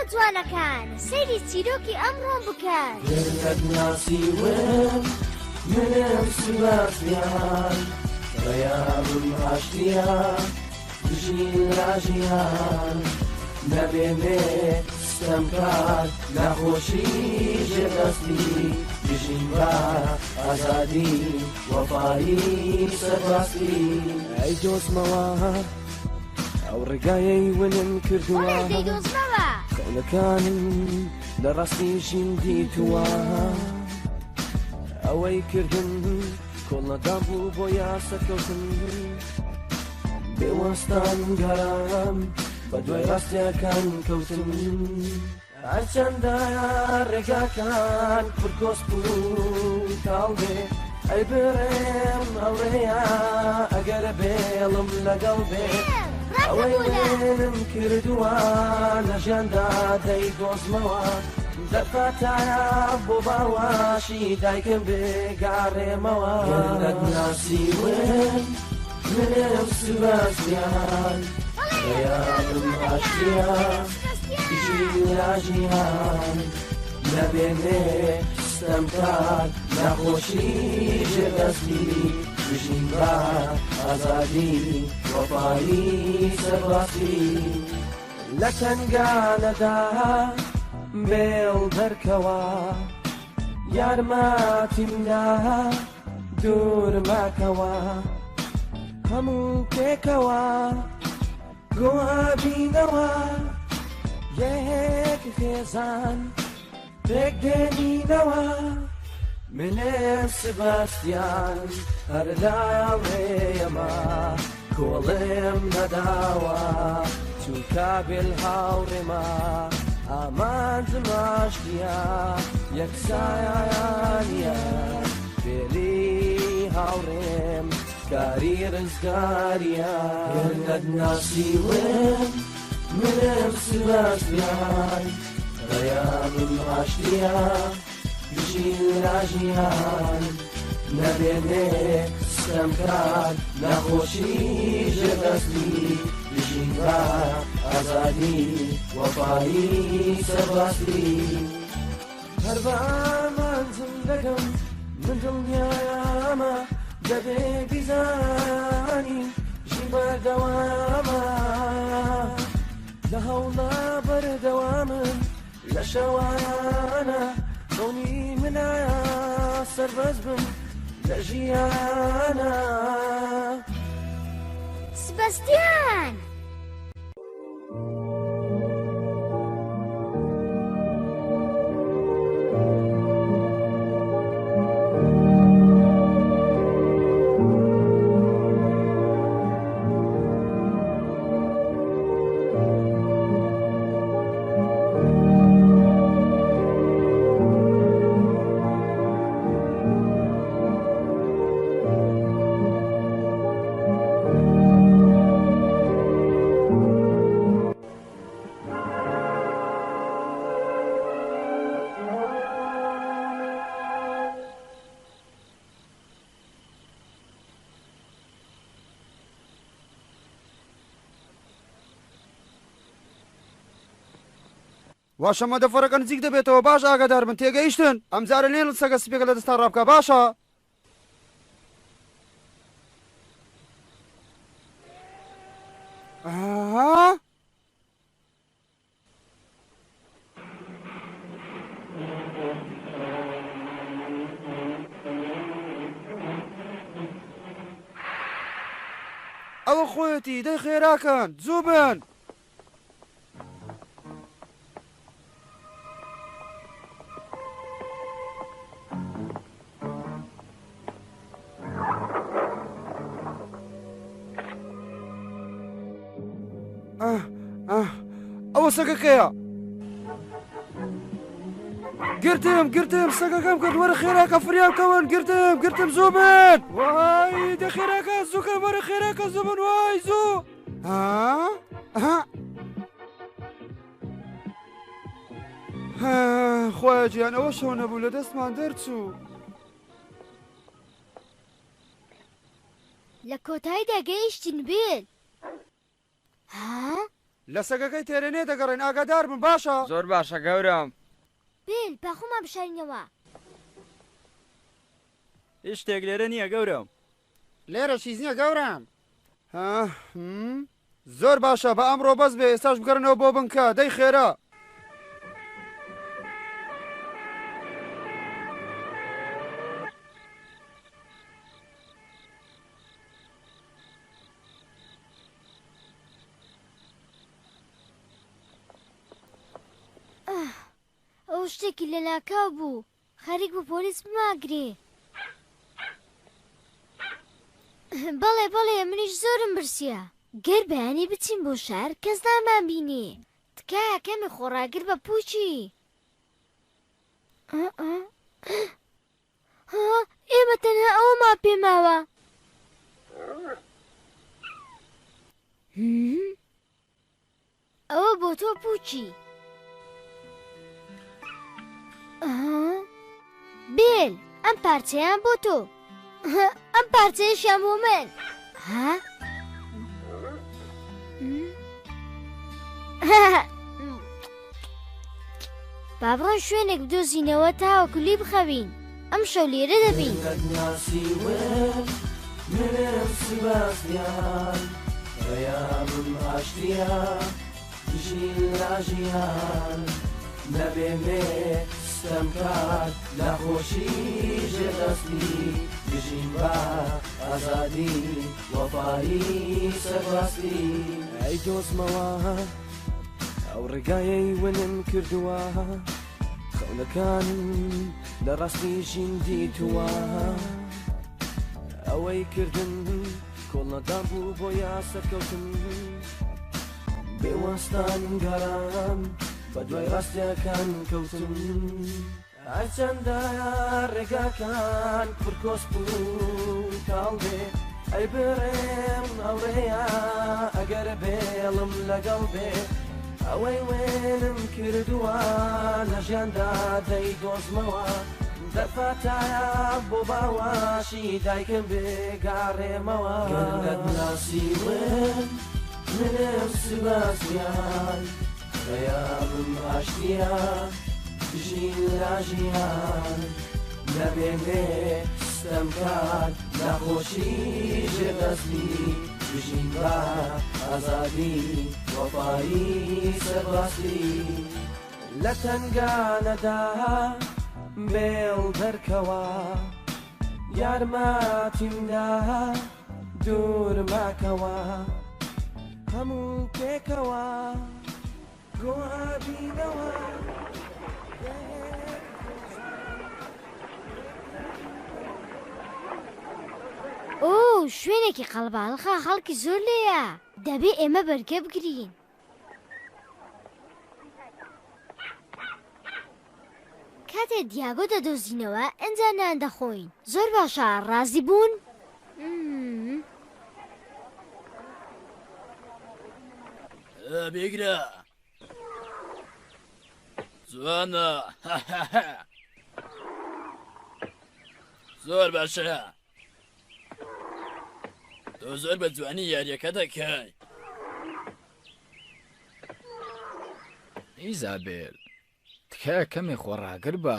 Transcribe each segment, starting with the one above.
منداڵە جوانەکان سەیری چیرۆکی ئەمڕۆم بکەن. گەر ناسیوم منم سباستیان پەیامم ئاشتیە بژین لە ژیان نەمێنێ ستەمکار ناخۆشی ژێردەستی بژین بە ئازادی وەفایی سەرباستی ئەی دۆزمەوە ئەو ڕێگایەی ونم کردووە بەڵێ دەیدۆزمەوە. خەونەکانم لە ڕاستی ژین دیتووە ئەوەی کردم کۆڵنەدان بوو بۆ یاسەکەوتن بێوەستان گەڕام بە دوای ڕاستیەکان کەوتن هەرچەندە ڕێگاکان پرکۆسپ و تاڵ بێ ئەی بڕێم هەوڕێیە ئەگەر بێڵم لەگەڵ بێ ئەوەی منم کردووە لە ژیاندا دەیدۆزمەوە دەرفەتایە بۆ باوەشی دایکم بگەڕێمەوە ناسیون منم سباستیان پەیامم ئاشتیە بژین لە ژیان نەمێنێ ستەمکار ناخۆشی ژێردەستی بژین بە ئازادی وەفایی سەرباستی لە تەنگانەدا بێڵ دەرکەوە یارمەتیمدا دوور ماکەوە هەموو پێکەوە گۆئابینەوە یەک خێزان پێک دێنینەوە منم سباستیان هەر لاوێیەمە کۆڵێم نەداوە چونکە بێل هاوڕێمە ئامانجم ئاشتیە یەکسانیە بێلی هاوڕێم کاری ڕزگاریە گەر نەتناسیوم منم سباستیان پەیامم ئاشتیە بژین لە ژیان نەمێنێ ستەمکار ناخۆشی ژێردەستی بژین بە ئازادی وەفایی سەرباستی هەر بە ئامانجم دەگەم من دڵنیامە دەبێ بیزانی ژین بەردەوامە لە هەوڵا بەردەوامم لە شەوانە خەونی منە سەربەست بم لە ژیانە. سباستیان! وا شەمەندەفەرەکە نزیک دەبێتەوە باش ئاگادار بن تێگەیشتن ئەمجارە نێڵن سەگە سپیەکە لە دەستان ڕابکا باشە. ئەها. ئەوە خۆیەتی دەی خێراکەن زوو بن. ئەوە سەگەکەیە گرتم گرتم سەگەکەم کرد وەرە خێراکە فریام کەون گرتم گرتم زوو بن وای دە خێراکە زووکە وەرە خێراکە زوو بن وای زوو ها خوایە گیان ئەوە شەو نەبوو لە دەستمان دەرچوو. لە کۆتاییدا گەیشتین بیل. ها؟ لە سەگەکەی تێرێنێ دەگەڕێین ئاگادار بن باشە؟ زۆر باشە گەورەم. بێل با خۆمان بشارینەوە. هیچ شتێک لێرە نییە گەورەم. لێرەش هیچ نییە گەورەم. ها هم زۆر باشە بە ئەمڕۆ بەس بێ ئێستاش بگەڕێنەوە بۆ بنکە دەی خێرا. ئەو شتێکی لەناکاو بوو خەریک بوو پۆلیس بماگرێ. بەڵێ بەڵێ منیش زۆرم برسیە. گەر بەیانی بچین بۆ شار کەس نامانبینێ. تکایە کەمێ خۆڕاگر بە پووچی. ها ئێمە تەنها ئەوەمان پێ ماوە. ئەوە بۆ تۆ پووچی. بێل ئەم پارچەیان بۆ تۆ ئەم پارچەیەشیان بۆ من ها؟ با بڕۆین شوێنێک بدۆزینەوە تاوەکو لێی بخەوین ئەم شەو لێرە دەبین. ئەو ڕێگایەی ونم کردووە خەونەکانم لە ڕاستی ژین دیتووە ئەوەی کردم کۆڵنەدان بوو بۆ یا سەرکەوتم بێوەستان گەڕام بە دوای ڕاستیەکان کەوتم هەرچەندە ڕێگاکان پڕ کۆسپ و کاڵ بێ ئەی بڕێم هاوڕێیا ئەگەر بێڵم لەگەڵ بێ ئەوەی وێنم کردووە لە ژیاندا دەیدۆزمەوە دەرفەتایە بۆ باوەشی دایکم بگەڕێمەوە گەر نەتناسی من منم سباستیان پەیامم ئاشتیە بژین لە ژیان نەمێنێ ستەمکار ناخۆشی ژێر دەستی بژین بە ئازادی وەفایی سەربەستی لە تەنگانەدا بێڵ دەرکەوە یارمەتیم دە دوور مەکەوە هەموو پێکەوە گۆئەبینەوە. ئۆ شوێنێکی قەڵباڵخە خەڵکی زۆر لێیە دەبێ ئێمە بەرگە بگرین. کاتێ دیاگۆ دەدۆزینەوە ئنجا نان دەخۆین زۆر باشە ڕازی بوون؟ بیگرە جوانە زۆر باشە تۆ زۆر بە جوانی یاریەکە دەکەی. ئیزابێل تکایە کەمێ خۆڕاگر بە،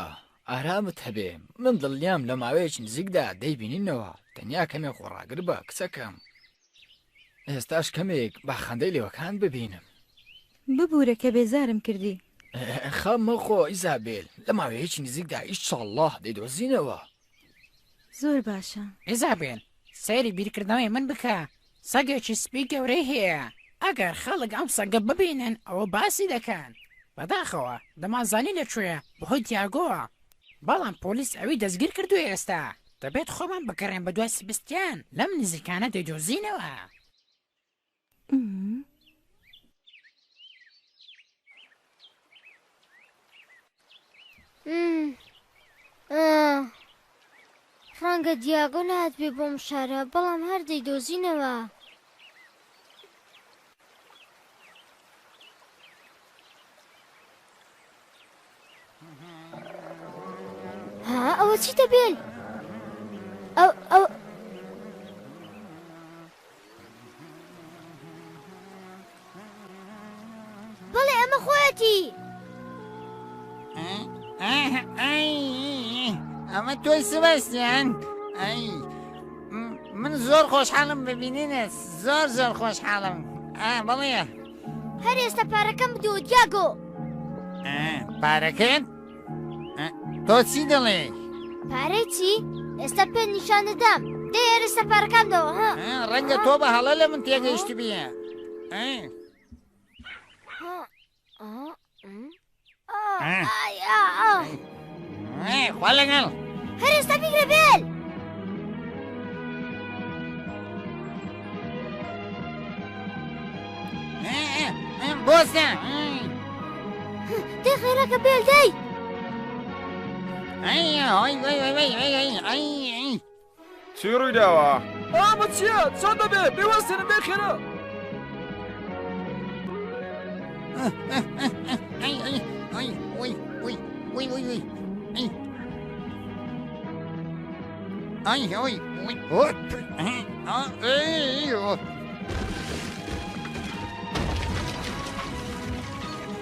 ئارامت هەبێ، من دڵنیام لە ماوەیەکی نزیکدا دەیبینینەوە، تەنیا کەمێ خۆڕاگر بە کچەکەم. ئێستاش کەمێک با خەندەی لێوەکانت ببینم. ببورە کە بێزارم کردی. خەم مەخۆ ئیزابێل، لە ماوەیەکی نزیکدا ئیشاڵڵا دەیدۆزینەوە. زۆر باشە. ئیزابێل، سەیری بیرکردنەوەی من بکە، سەگێکی سپی گەورەی هەیە، ئەگەر خەڵک ئەم سەگە ببینن ئەوە باسی دەکەن. بەداخەوە دەمانزانی لە کوێیە بەهۆی دیاگۆوە، بەڵام پۆلیس ئەوی دەستگیر کردووە ئێستا. دەبێت خۆمان بگەڕێین بەدوای سبستیان، لەم نزیکانە دەیدۆزینەوە. ڕەنگە دیاگۆ نەهاتبێ بۆم شارە بەڵام هەر دەیدۆزینەوە. ها ئەوە چیتە بێل؟ ئەو ئەو خۆیەتی. ئەمە تۆی سباستیان؟ ئەی من زۆر خۆشحاڵم ببینینت، زۆر زۆر خۆشحاڵم. بەڵێ. هەر ئێستا پارەکەم بدەوە دیاگۆ. پارەکەت؟ تۆ چی دەڵێی؟ پارەی چی؟ ئێستا پێت نیشان دەدەم. دەی هەر ئێستا پارەکان دەوە ها. ڕەنگە تۆ بە هەڵە لە من تێگەیشتبی. خوا لەگەڵ. هەر ئێستا بیگرە بێل. بۆسە. دەی خێراکە بێل دەی. چی ڕووی داوە؟ ئەمە چییە؟ چۆن دەبێ؟ بێوەستێنن دەی خێرا.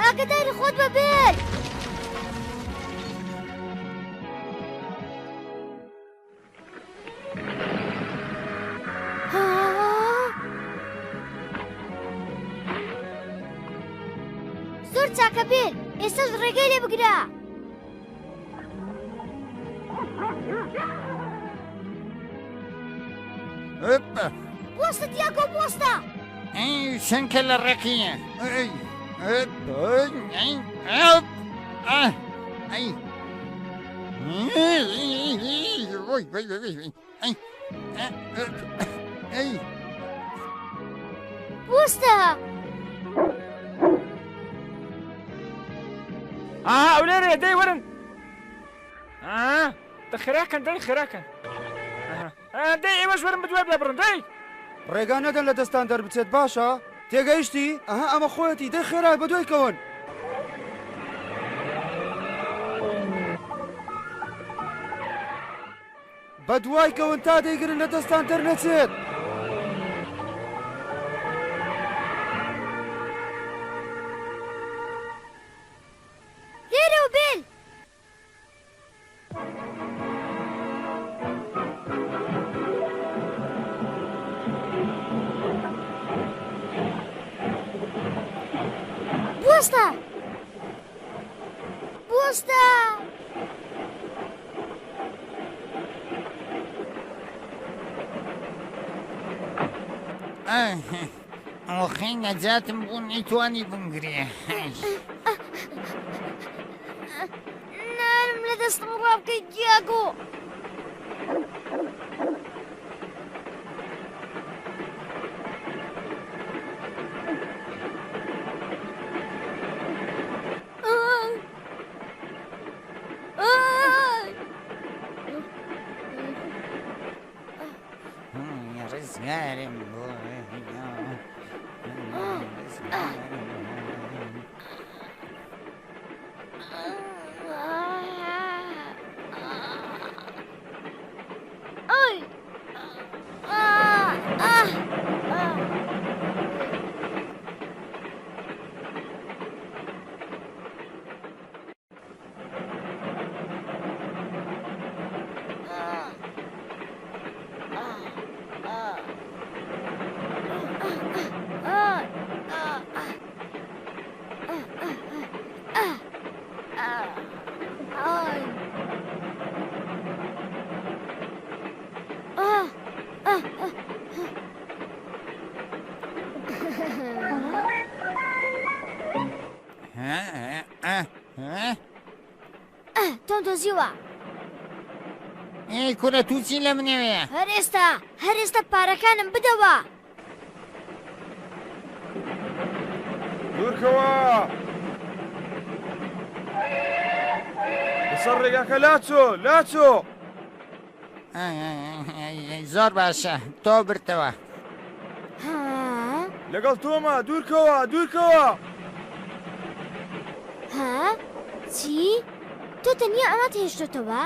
ئاگداری خۆت بە بێل. زۆر چاکە بێل، ئێستاش ڕێگەی لێ بگرە. بوەستە دیاگۆ بوەستە. چونکە لە ڕقیە. بوەستە. ئاها ئەو لێرەیە دەی وەرن. دە خێراکەن دەی خێراکەن. دەی ئێوەش وەرن بدوای بلا بڕن دەی. ڕێگا نەدەن لە دەستان دەربچێت باشە تێگەیشتی؟ ئەها ئەمە خۆیەتی دەی خێرا بەدوای کەون. بەدوای کەون تا دەیگرن لە دەستان دەرنەچێت. لێرەوە بێل. بوەستە! بوەستە! ئۆخی نەجاتم بوو نەیتوانی بمگرێ. نارم لە دەستم ڕابکەیت دیاگۆ. ڕزگارم بوو. تۆم دۆزیوە. ئەی کوڕە تو چی لە منەوێ؟ هەر ئێستا هەر ئێستا پارەکانم بدەوە. دوورکەوە لەسەر ڕێگاکە لاچۆ لاچۆ. زۆر باشە تۆ برتەوە. لەگەڵ تۆمە دوورکەوە دوورکەوە. ها چی؟ تۆ تەنیا ئەوەت هێشتۆتەوە؟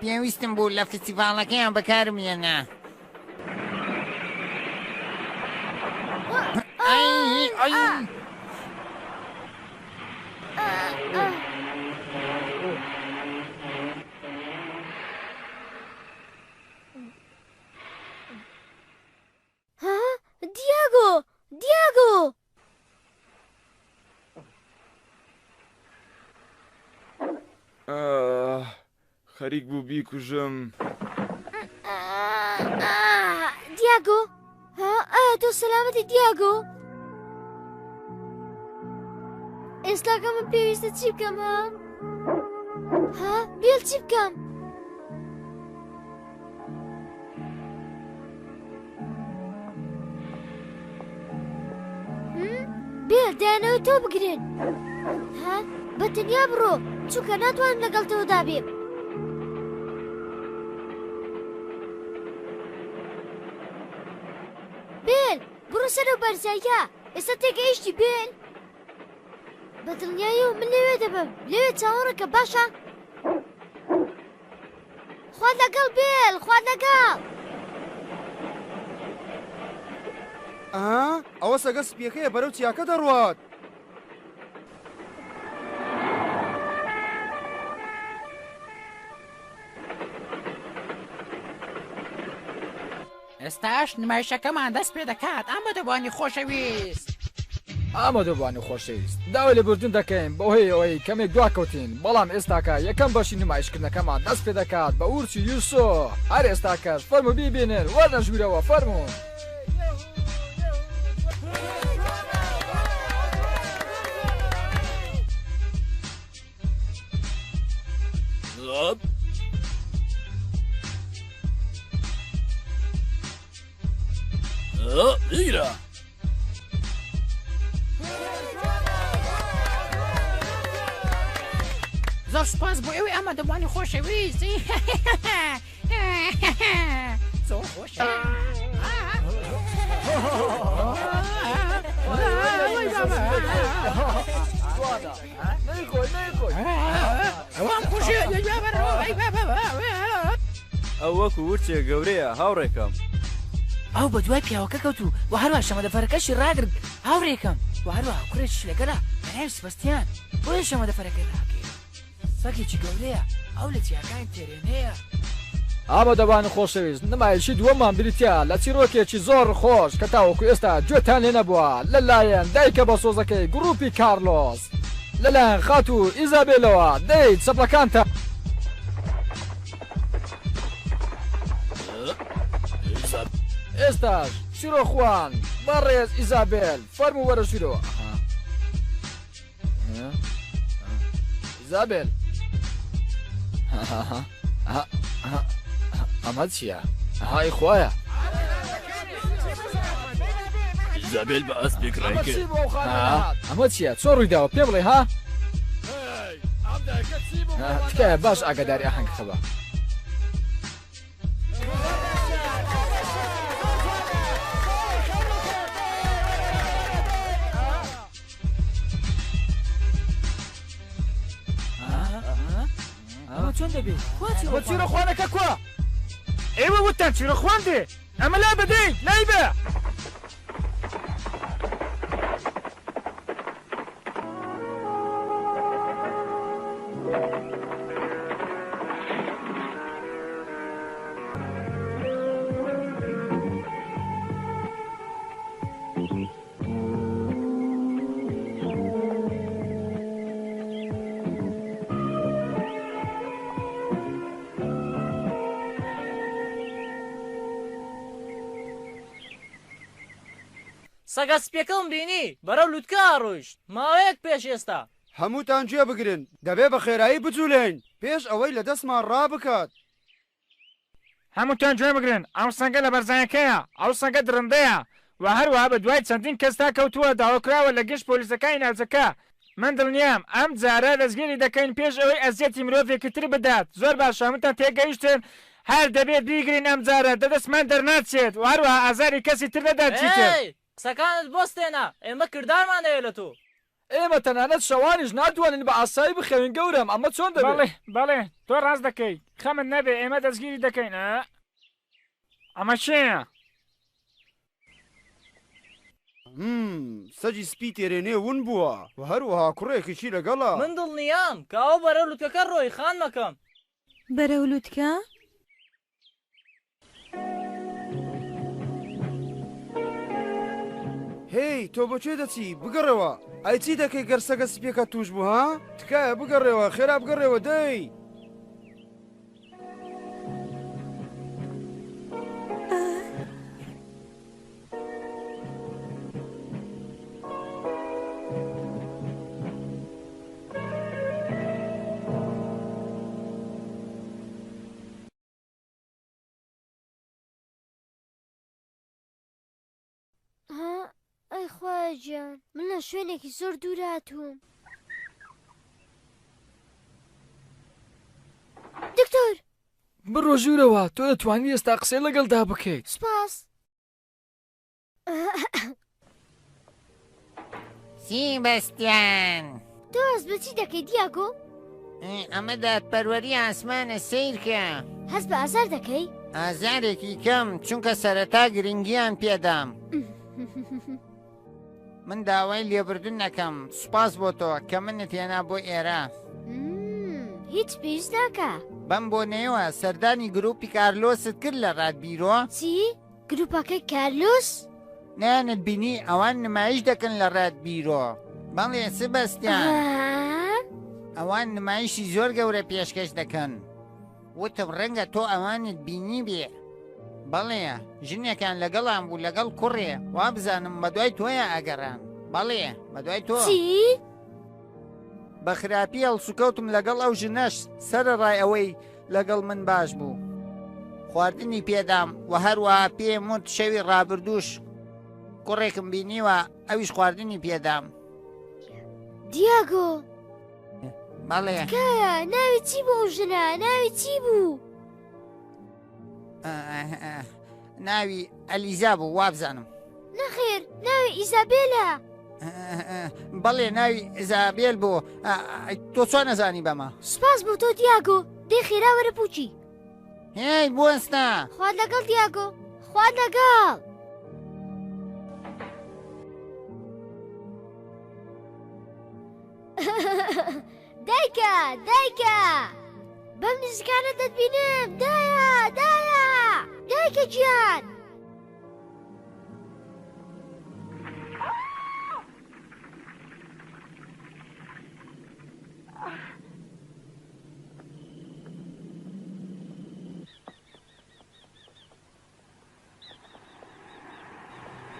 پێویستم بوو لە فستیڤاڵەکەیان بەکارم هێنا. ئەی ئەی. ها دیاگۆ دیاگۆ ئاه خەریک بوو بیکوژم. دیاگۆ ها ئایا تۆ سەلامەتی دیاگۆ ئێستاکە من پێویستە چی بکەم ها ها بێل چی بکەم بێ دەیانەوە تۆ بگرن ها بە تەنیا بڕۆ چونکە ناتوانم لەگەڵ تۆدا بێم بێل بڕۆ سەرەو بەرزاییە ئێستا تێگەیشتی بێل بە دڵنیاییەوە من لەوێ دەبم لەوێ چاوەڕێکە باشە خوات لەگەڵ بێل خوات لەگەڵ. ئا ئەوە سەگە سپیەکەیە بەرەو چیاکە دەڕوات. ئێستاش نمایشەکەمان دەست پێ دەکات ئامادەبوانی خۆشەویست. ئامادەبوانی خۆشەویست داوای لێبوردن دەکەین بەهۆی ئەوەی کەمێک دواکەوتین بەڵام ئێستاکە یەکەم بەشی نمایشکردنەکەمان دەست پێ دەکات بە ورچی یوسۆ هەر ئێستاکەش فەرموو بیبینن وەرنە ژوورەوە فەرموون. بیگرە. زۆر سوپاس بۆ ئێوەی ئامادەبووانی خۆشەویست زۆر خۆشە. ئەو وەکو ورچێک گەورەیە هاوڕێکەم. ئەو بە دوای پیاوەکە کەوت و وە هەروەها شەمەندەفەرەکەشی ڕاگرت هاوڕێکەم وە هەروەها کوڕێکیشی لەگەڵە بە ناوی سبەستیان بۆیە شەمەندەفەرەکەی ڕاگرت. سەگێکی گەورەیە ئەو لە چیاکانی تێرێنەیە. ئامادەبوانی خۆشەویست نمایشی دووەممان بریتیە لە چیرۆکێکی زۆر خۆش کە تاوەکو ئێستا گوێتان لێ نەبووە لەلایەن دایکە بەسۆزەکەی گروپی کارلۆس لەلایەن خاتوو ئیزابێلەوە دەی چەپڵەکانتان ئێستاش چیرۆکخوان بەڕێز ئیزابێل فەرموو وەرە ژوورەوە. ئیزابێل ئەمە چییە؟ های خوایە ئیزابێل بە ئەسپێک ڕای کرد. ئەمە چییە؟ چۆن ڕوویداوە؟ پێم بڵێ ها؟ تکایە باش ئاگاداری ئاهەنگەکە بە. ئەمە چۆن دەبێت؟ کوا چیرۆخوانەکە کوا؟ ئێوە وتتان چیرۆخوان دێ ئەمە لا بەدەی لای بە. سەگە سپیەکەم بینی بەرەو لوتکە ئەڕۆیشت ماوەیەک پێش ئێستا. هەمووتان گوێ بگرن، دەبێ بە خێرایی بجولێین پێش ئەوەی لە دەستمان ڕابکات. هەمووتان گوێ بگرن، ئەو سەگە لە بەرزایەکەیە، ئەو سەگە دڕندەیە و هەروەها بە دوای چەندین کەسدا کەوتووە، داواکراوە لە گشت پۆلیسەکانی ناوچەکە، من دڵنیام ئەم جارە دەستگیری دەکەین پێش ئەوەی ئەزیەتی مرۆڤێکی تر بدات، زۆر باشە هەمووتان تێگەیشتن، هەر دەبێت بیگرین ئەم جارە، دە دەستمان دەرناچێت و هەروەها ئازاری کەسی تر نەدات چیتر. ئێی قسەکانت بوەستێنە، ئێمە کردارمان دەوێت لە تۆ. ئێمە تەنانەت شەوانیش ناتوانین بە ئاسایی بخەوین گەورەم ئەمە چۆن دەبێت؟ بەڵێ بەڵێ تۆ ڕاست دەکەی خەمت نەبێ ئێمە دەستگیری دەکەین ئە ئەمە کێیە؟ همم سەگی سپی تێرێنێ ون بووە و هەروەها کوڕێکیشی لەگەڵە. من دڵنیام کە ئەو بەرەو لوتکەکە ڕۆی خانمەکەم. بەرەو لوتکە؟ هێی تۆ بۆ کوێ دەچی؟ بگەڕێوە! ئەی چی دەکەی گەر سەگە سپییەکە تووش بوو ها؟ تکایە بگەڕێوە، خێرا بگەڕێوە دەی! ها ئەی خوایە گیان من لە شوێنێکی زۆر دوور هاتووم دکتۆر بڕۆ ژوورەوە تۆ دەتوانی ئێستا قسەی لەگەڵدا بکەیت سپاس سیبەستیان تۆ هەست بە چی دەکەی دیاگۆ؟ ئەمە دادپەروەری ئاسمانە سەیرکە. هەست بە ئازار دەکەی؟ ئازارێکی کەم چونکە سەرەتا گرنگیان پێدام. من داوای لێبردن دەکەم سوپاس بۆ تۆ کە منت هێنا بۆ ئێرە. هیچ پێویست ناکا. بەم بۆنەیەوە سەردانی گروپی کارلۆست کرد لە ڕادبیرۆ؟ چی؟ گروپەکەی کارلۆس؟ نەیانت بینی ئەوان نمایش دەکەن لە ڕاد بیرۆ. بەڵێ سبەستیان. ئەوان نمایشی زۆر گەورە پێشکەش دەکەن. وتم ڕەنگە تۆ ئەوانت بینیبێ. بەڵێ، ژنێکیان لەگەڵان بوو لەگەڵ کوڕێ، وابزانم بەدوای تۆیا ئەگەڕان. بەڵێ، بەدوای تۆ. چی؟ بە خراپی هەڵسوکەوتم لەگەڵ ئەو ژنەش سەرەڕای ئەوەی لەگەڵ من باش بوو. خواردنی پێدام و هەروەها پێم وت شەوی ڕابردووش کوڕێکم بینیوە ئەویش خواردنی پێدام. دیاگۆ. بەڵێ. تکایە ناوی چی بوو ئەو ژنە ناوی چی بوو؟ ناوی ئەلیزا بوو وابزانم. نەخێر ناوی ئیزابێلە. بەڵێ ناوی ئیزابێل بوو تۆ چۆن ئەزانی بەمە؟ سوپاس بۆ تۆ دیاگۆ دەی خێرا وەرە پوچی. هێی بوەستە. خوات لەگەڵ دیاگۆ خوات لەگەڵ. دایکە دایکە بەم نزیکانە دەتبینم دایە دایە دایکە گیان.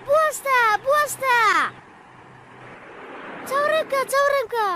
بوەستە بوەستە چاوەڕێم بکە چاوەڕێم بکە.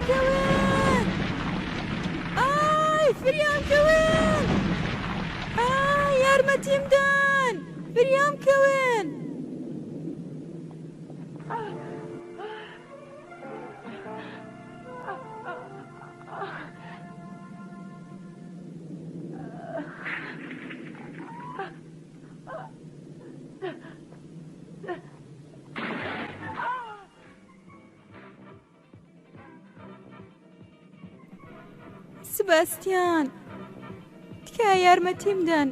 کەون ئای فریام کەون ئای یارمەتیم دەن فریام کەون. سباستیان تکایە یارمەتیم دەن.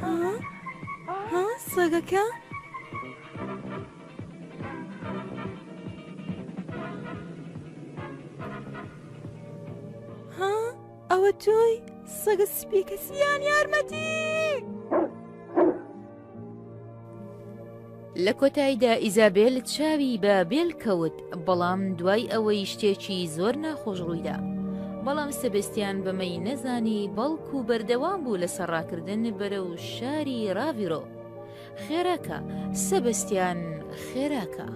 ها؟ ها سەگەکە؟ ها ئەوە تۆی سەگە سپیەکە سیان یارمەتی لە کۆتاییدا ئیزابێل چاوی بە بێل کەوت بەڵام دوای ئەوەی شتێکی زۆر ناخۆش ڕوویدا بەڵام سەبستیان بەمەی نەزانی بەڵکو بەردەوام بوو لەسەر ڕاکردن بەرەو شاری ڕاڤیرۆ خێراکە سەبستیان خێراکە.